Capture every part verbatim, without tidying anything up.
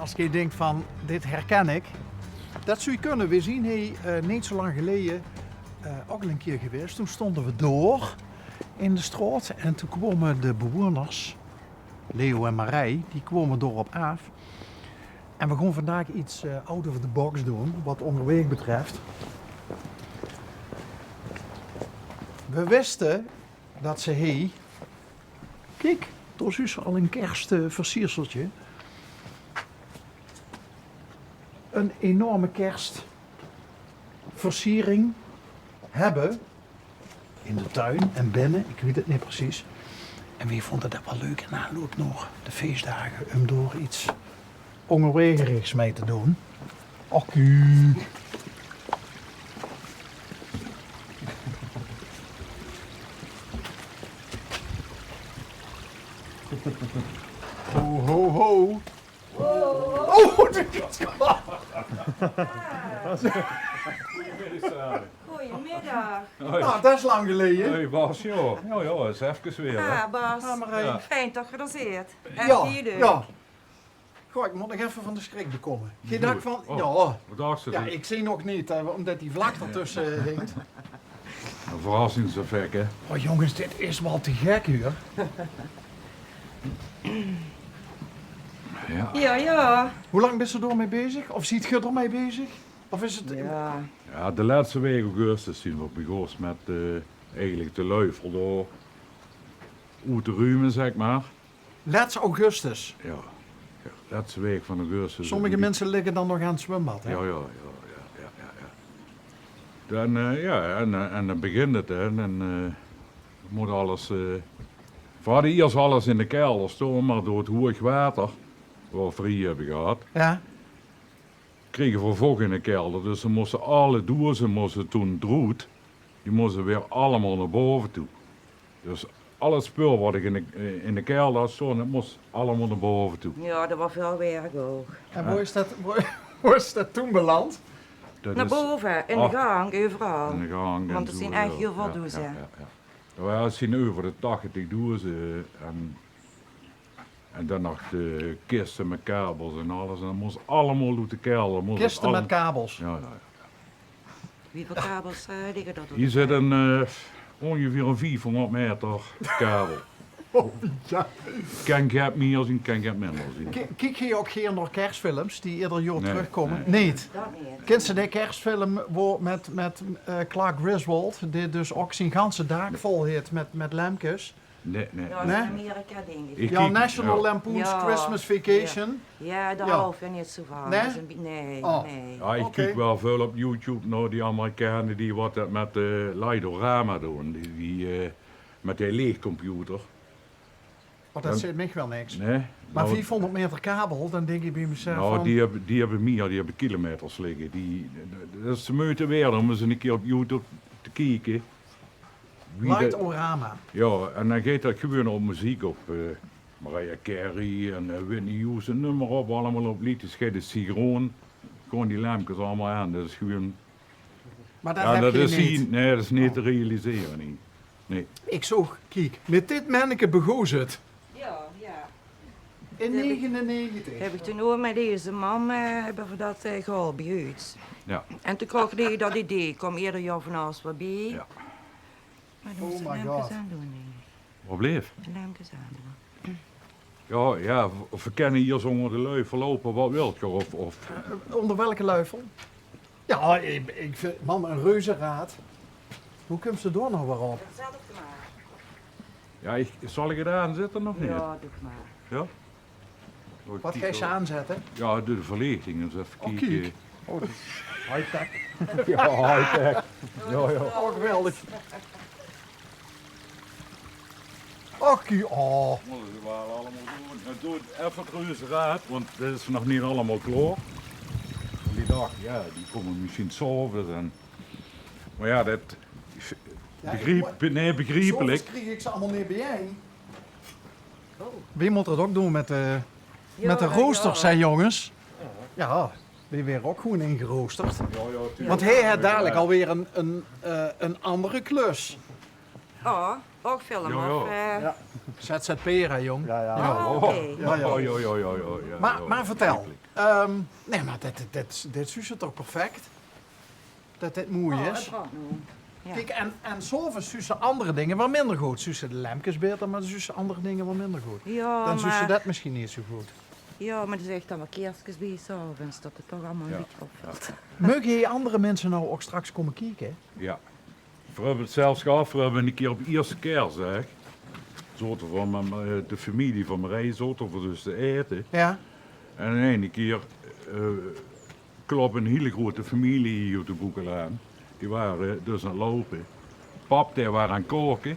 As geej dinkt van, dit herken ik, det zou je kunne. We zien hie, eh, neet zo lang geleje, eh, ok al ein kier gewaes. Toen stónde we dao in de straot en toen kwome de bewoners, Leo en Marij, die kwome dao op aaf. En we gaon vandaag iets, eh, out of the box doon, wat Óngerwaeg betreft. We wiste det ze hie, kiek, dao is dus al ein kerstversierseltje. Ein enorme kerstversiering hebbe in de tuin en binne, ik weet het neet precies. En we vónde det waal leuk in aanloop nao de feesdage um dao iets Óngerwaegerigs mei te doon. Och, kiek. Ho, ho, ho. Oh, det is... Goeiemiddag. Hoi. Nou, det is lang geleje. Hoi Bas, joh. Ja, ja, is efkes weer, hè. Ah, Bas. Ah, Marij. Ja. Fijn det ge d'r zeet. En ja, ja. Goh, ik mót nog effe van de schrik bekómme. Geej dach van, oh, ja. Wat dachs se? Ja, ik zeen nog neet, eh, ómdet die vlak d'r tösse hink. Ein verrassingseffect, hè? Oh, jonges, dit is waal te gek, huur. Ja. Ja, ja. Hoe lang bis se d'r mei bezig? Of zeet geej d'r mei bezig? Of is het... Ja. Ja, de lètste waek augustus zien we begós mit, eh, eigelik de luifel dao oet te rume, zeg maar. Lèts augustus? Ja. Ja, lètste waek van augustus. Sommige minse ligke dan nog aan 't zwumbad, hè? Ja, ja, ja, ja, ja, ja, ja. Dan, eh, ja, en, eh, en dan begint het, hè. En, eh, mót alles, eh, we hadde iers alles in de kelder staon, maar door het hoeëg water, wat we hie hebbe gehad, ja, krege we voch in de kelder. Dus ze móste alle doeze móste toen d'roet. Die móste weer allemaol nao bove toe. Dus al het spul wat ik in de, eh, in de kelder had staon, det mós allemaol nao bove toe. Ja, det waas väöl werk ouch. En wo is det, wo, wo is det toen beland? Nao bove, in de gank, euveral. In de gank en zo, ja. Want det zien ech hiel väöl doeze. Ja, ja, ja. Ja, het zien euver de tachtig doeze en, en dan nog de kiste mit kabels en alles. En det mós allemaol oet de kelder. Kiste mit kabels? Ja, ja, ja. Wieväöl kabels, eh, ligke d'r? Hie zit ein, eh, óngeveer ein viefhóngerd meter kabel. Oh, ja. Kan get mier zien, kan get minder zien. Kiek geej ouch gaer nao kerstfilms die eder jaor trökkómme? Nae, nae. Neet? Det neet. Kins se de kerstfilm wo mit, mit, eh, Clark Griswold, dae dus ouch zien ganse daak vol haet mit, mit lempkes? Nae, nae. Ja, det is ein Amerika-ding. Ja, National Lampoon's Christmas Vacation. Ja, dao haoj ik neet zo van. Nae? Det is ein bie-, nae, nae. Ja, ik kiek waal väöl op YouTube nao die Amerikane die wat det mit, eh, Light-O-Rama doon. Die, die, eh, mit de leechcomputer. Oh, det zaet mich waal niks. Nae? Maar viefhóngerd meter kabel, dan dink ik bie mezelf van, die hebbe, die hebbe mier, die hebbe kilometers ligke. Die, det is de meujte waerd um ens ein kier op YouTube te kieke. Light-O-Rama. Ja, en dan geit det gewoon op meziek op, eh, Mariah Carey en, eh, Whitney Houston, neum maar op, allemaol op leedjes. Geit de sigroon, gewoon die lempkes allemaol aan. Det is gewoon... Maar det is neet, nae, det is neet te realisere, nae. Nae. Ik zoog, kiek, mit dit menneke begós het. Ja, ja. In negenennegentig. Heb ik toen ouch mit deze mam, eh, hebbe we det, eh, gehaold bie uch. Ja. En toen kroog die det idee, kom eder jaor van alles weer bie. Ja. Maar dan mós je de lempkes aandoon, dink ik. Wat bleef? De lempkes aandoon. Ja, ja, we, we kinne hie zónger de lui verloupe, wat wilt geer? Of, of... Eh, ónger welke luifel? Ja, ik, ik vind, mam, ein reuzeraad. Hoe kums se dao nog weer op? Ja, ik, zal ik het aanzette of neet? Ja, doot maar. Ja? Wat geis se aanzette? Ja, de, de verlichting, ens effe kieke. Oh, det is high-tech. Ja, high-tech. Ja, ja. Oh, geweldig. Och, kie-, oh. Mótte ze waal allemaol doon. Ja, doot effe het reuzeraad, want det is nog neet allemaol klaor. En die dach, ja, die kómme misschien 's aoves en, maar ja, det is, ja, begriep-, nae, begriepelik. 's Aoves krieg ik ze allemaol neet biejein. Wie mót det ouch doon mit de, mit de roosters, hè, jonges? Ja, die waere ouch gewoon ingeroosterd. Ja, ja, tuurlijk. Want hae haet dalik alweer ein, ein, eh, ein andere klus. Oh, ouch film, of, eh? Ja. ZZP'er, hè, jóng. Ja, ja. Oh, oké. Ja, ja. Oh, ja, ja, ja, ja, ja. Maar, maar vertel. Ehm, nee, maar dit, dit, dit zuus se toch perfect? Det dit moei is. Kiek, en, en 's aoves zuus se anger dinger waal minder good. Zuus se de lempkes baeter, maar zuus se anger dinger waal minder good. Dan zuus se det misschien neet zoe good. Jao, maar d'r zit dan waal keerskes bie, 's aoves, det 't toch allemaol 'n bietje opvèlt. Meuge hie anger minse now ouch straks kómme kieke? Jao. Veer höbbe 't zelfs gehad, veer höbbe 'ne kier op ierste kersdaag, zote veer mit, eh, de femilie van Marij, zote veer dus te aete. Jao. En in eine kier, eh, klop 'n hiel groete femilie hie op de Boekel aan. Die ware dus aan 't loupe. Pap, dae waar aan 't kaoke.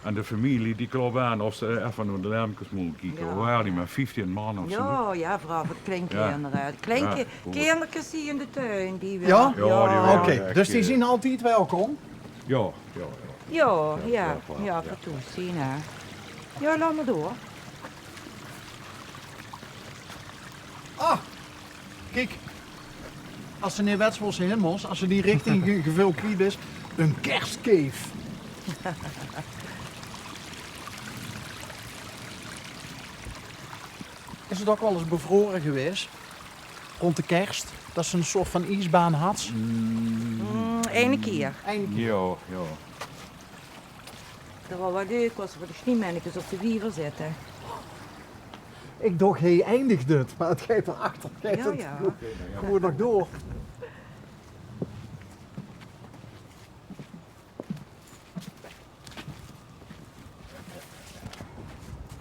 En de femilie, die klop aan of ze effe nao de lempkes mótte kieke. Jao. Veer ware hie mit vieftien man of zoe. Jao, jao, veural veur de kleinkinder, hè. De kleinki-, kinderkes hie in de tuin, die... Jao? Jao, die ware... Oké, dus die zien altied welkom? Jao, jao, jao. Jao, jao, jao, veur toes zien, hè. Jao, laot maar door. Ah, kiek. As se neet wèts wo se hin mós, as se die richting ge-, geveul kwiet bis, 'n kerskeef. Is 't ouch waal ins bevrore gewaes? Rónd de kers, det se 'n soort van iesbaan hads? Mm, eine kier. Eine kier. Jao, jao. Det waas waal leuk, waas veur de sniemennikes op de wiever zitte. Ik dach, hae eindigde 't, maar 't geit d'r achter. Jao, jao. Gewoen nog door.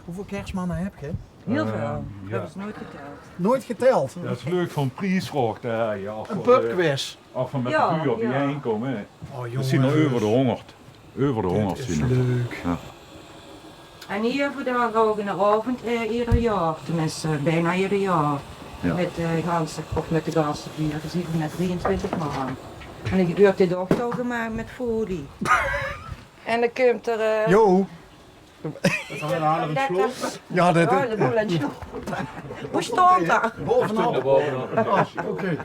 Hoeveul kersmanne höb geer? Hiel väöl. Ehm, jao. Höbbe ze noeit geteld. Noeit geteld? Det is leuk veur 'n priesvraog. Jao, 'n pubquiz. Of v'r mit de buur biejein kómme, hè. Oh, jónges. D'r zien d'r euver de hóngerd. Euver de hóngerd zien d'r. Dit is leuk. Jao. En hie höbbe v'r dan ouch 'nen aovend, eh, eder jaor, tenminste, bijna eder jaor. Jao. Mit, eh, ganse, of mit de ganse buur, zeker mit drieëntwintig man. En dan wuuert dit ouch zo gemaak mit folie. En dan kump d'r, eh, Jo. Det is allemaol aan 't slot. Jao, det... Oh, de boel aan 't slot. Wo steit det? Bovenop. Oh, oké.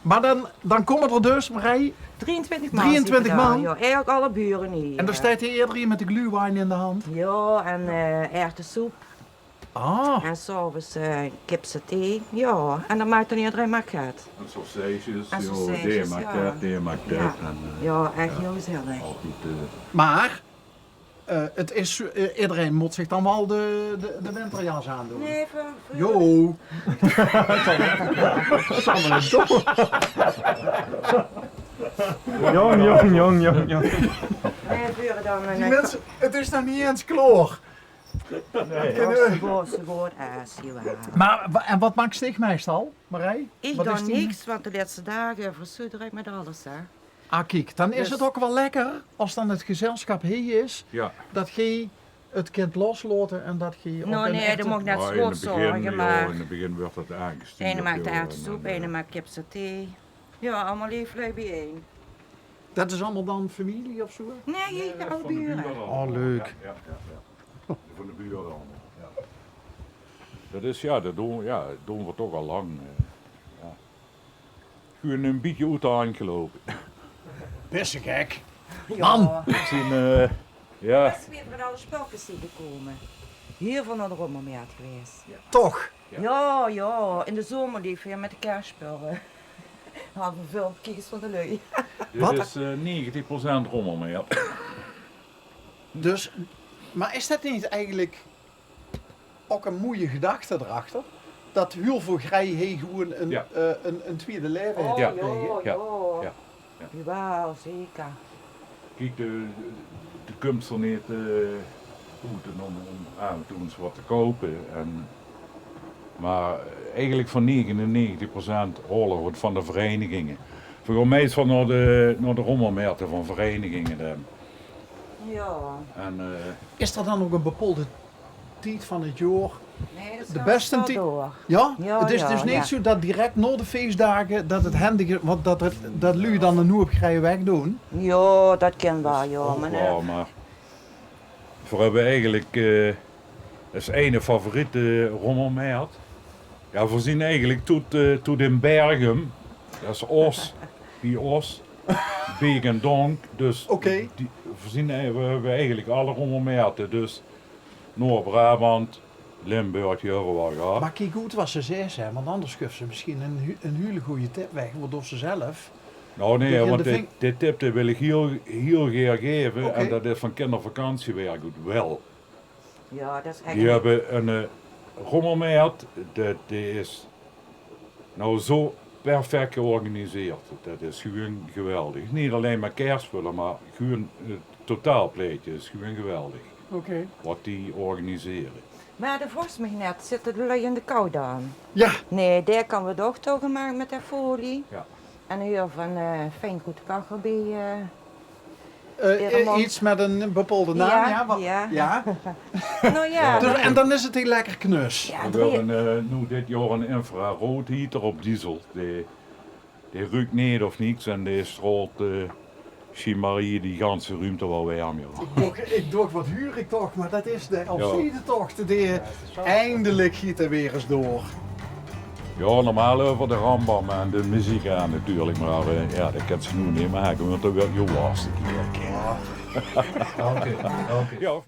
Maar dan, dan kómme d'r dus, Marij? Drieëntwintig man. Drieëntwintig man? Jao, eigelik alle bure hie. En dan steit hie ederein mit de glühwein in de hand? Jao, en, eh, erwtesoep. Ah. En 's aoves, eh, kipsaté. Jao, en dan maak d'r ederein maar get. En saucijsjes, jao, dae maak det, dae maak det. Jao, ech hiel gezellig. Altied, eh, Maar Eh, 't is, eh, ederein mót zich dan waal de, de, de winterjas aandoon. Nee, veur, veur... Jo. Jóng, jóng, jóng, jóng, jóng. Nee, veur dan, eh, die minse, 't is nog neet ins klaor. Nee. Ze gaon, ze gaon aete, jao. Maar wa-, en wat maaks dich meistal, Marij? Ik dan niks, want de lètste daag, eh, verzoeder ik met alles, hè. Ah, kiek, dan is 't ouch waal lekker as dan 't gezelsjap hie is, det geej 't kint loslaote en det geej ouch... Noe, nae, det mót ik net zo good zörge, maar... Jao, in 't begin wuuert det aangestuurd, eine maak de erwtesoep, eine maak kipsaté. Jao, allemaol leef lui biejein. Det is allemaol dan femilie of zo? Nae, hie, de aw bure. Oh, leuk. Jao, jao, jao. Van de bure allemaol, jao. Det is, jao, det doon, jao, det doon v'r toch al lang, eh, jao. Gewoen 'n bietje oet de hand geloupe. Bès se gek. Jao. Man! Ik zeen, eh, jao. Bès se weer van alle spulkes zien gekómme. Hiel väöl nao de rommelmert gewaes. Toch? Jao, jao. In de zomer leepe v'r mit de kersspölle. Hadde v'r väöl kiekers van de lui. Dit is, eh, negentig procent rommelmert. Dus, maar is det neet eigelik ouch 'n moeie gedachte d'rachter, det hiel väöl grij hie gewoen 'n, eh, 'n, 'n twiede laeve haet gekrege. Jao, jao. Jao, zeker. Kiek, de, de kums d'r neet, eh, oet óm, óm aaf en toe ins wat te koupe. En, maar eigelik van negenennegentig procent haole v'r 't van de vereiniginge. V'r gaon meistal nao de, nao de rommelmerte van vereiniginge dan. Jao. En, eh, is d'r dan ouch 'n bepaalde tied van 't jaor de beste tied? Jao? 't Is dus neet zo det direk nao de feesdaag det 't hendig is, want det, det lui dan 'nen houp grij wegdoon. Jao, det kin waal, jao, maar... V'r höbbe eigelik, eh, es eine favoriete rommelmert. Jao, v'r zien eigelik tot, eh, tot in Bergum. Det is Os, bie Os, Beek en Donk. Dus die, v'r zien ei-, v'r höbbe eigelik alle rommelmerte. Dus Noord-Brabant, Limburg, die höbbe v'r al gehad. Mer kiek good wat ze zaes, hè, want anders guf ze mesjien ein, hu- ein hiel goje tip weg, waodoor ze zelf... Nou nee, Tegen want de dit, ving- dit tipke wil ich hiel, hiel gaer gaeve. Oké. En det is van kindervakantiewerk good wel. Ja, det is Die höbbe ein eh, rommelmaert, det, det is nou zo perfek georganiseerd. Det is gewoon geweldig. Neet allein mer kersvulle, mer gewoon het totaalplaetje is gewoon geweldig. Oké. Wat die organisere. Mer de vors mich net, zitte de lui in de kou dan? Ja, Nee, dae kan we toch toegemaak mit de folie. Ja. En hie van eh fijn goed kachel bie. eh eh, Eer een man- iets met een bepaalde naam, ja. Wat- Ja. Ja. Nou ja, Dus, en dan is het heel lekker knus. Ja, We drie- höbbe eh, noe dit jaor ein infraroodhieter op diesel. Die, die ruuk neet of niks en die straolt eh sjienbaar die ganse ruumte wel werm, joh. Toch, ik dacht, wat huur ik toch, maar dat is de Elfstedentocht die eindelijk giet er weer eens door. Ja, normaal euver de rambam en de meziek aan natuurlik, mer eh, ja, det kins se noe neet make, want dan wuuert Joas de kier. Oké, oké. Ja.